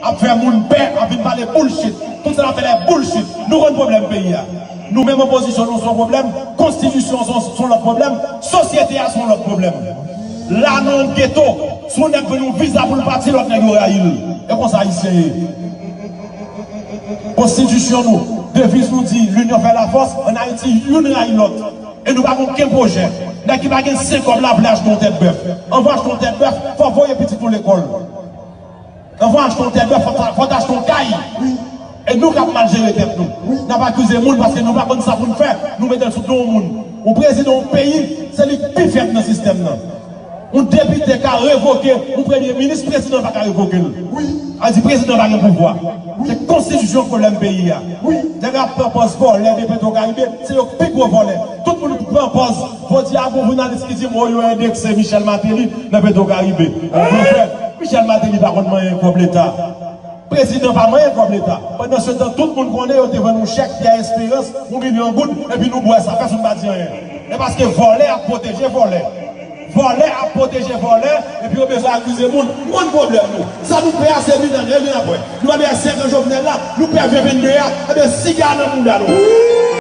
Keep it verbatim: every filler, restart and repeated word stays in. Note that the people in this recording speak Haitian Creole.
Ap fè moun pè, ap vin pale bullshit. Tout sa n ap fè la e bullshit. Nou konn pwoblèm peyi a. Nou menm opozisyon nou se yon pwoblèm, konstitisyon se yon, se yon lòt pwoblèm, sosyete a se yon lòt pwoblèm. La nan yon geto, si yon nèg vin yon viza pou l pati, lòt nèg yo rayi l. E konsa Ayisyen ye. Konstitisyon nou, deviz nou di, l'union fait la force, ann Ayiti, youn rayi lòt. E nou pa gen okenn pwojè. Nèg ki pa gen senk kòb la vle achte yon tèt bèf. Anvan achte yon tèt bèf, fò voye pitit ou lekòl. Anvan achte yon tèt bèf, fò ta, fò ta achte yon kay. E nou k ap mal jere tèt nou. N ap akize moun paske nou pa konn sa pou n fè. Nou mete l sou do yon moun. Yon prezidan yon peyi, se li k pi fèb nan sistèm nan. Yon depite ka revoke yon premye minis, prezidan pa ka revoke l. A di prezidan pa gen pouvwa. Se konstitisyon k pwoblèm peyi a. Nèg ap pran pòz vòlè de Petro Caribe, se yo k pi gwo vòlè. Tout moun pran pòz. Jodi a, gon jounalis ki di m, o, yo endekse Michel Martelly nan Petro Caribe. Monchè, Michel Martelly pa konn manyen kòb Leta. Prezidan pa manyen kòb Leta. Pandan se tan, tout moun konnen yo te vann yon chèk Pierre Espérance, yon milyon goud, epi nou bwè sa, pèsonn pa di anyen. E paske vòlè ap pwoteje vòlè. Vòlè ap pwoteje vòlè, epi yo bezwen akize moun. M konn pwoblèm nou. Sa nou pè a se vin nan rèl nou apre. Nou pa bezwen senk an Jovenel la, nou pè ven vennde a, ebyen siga nan mouda nou.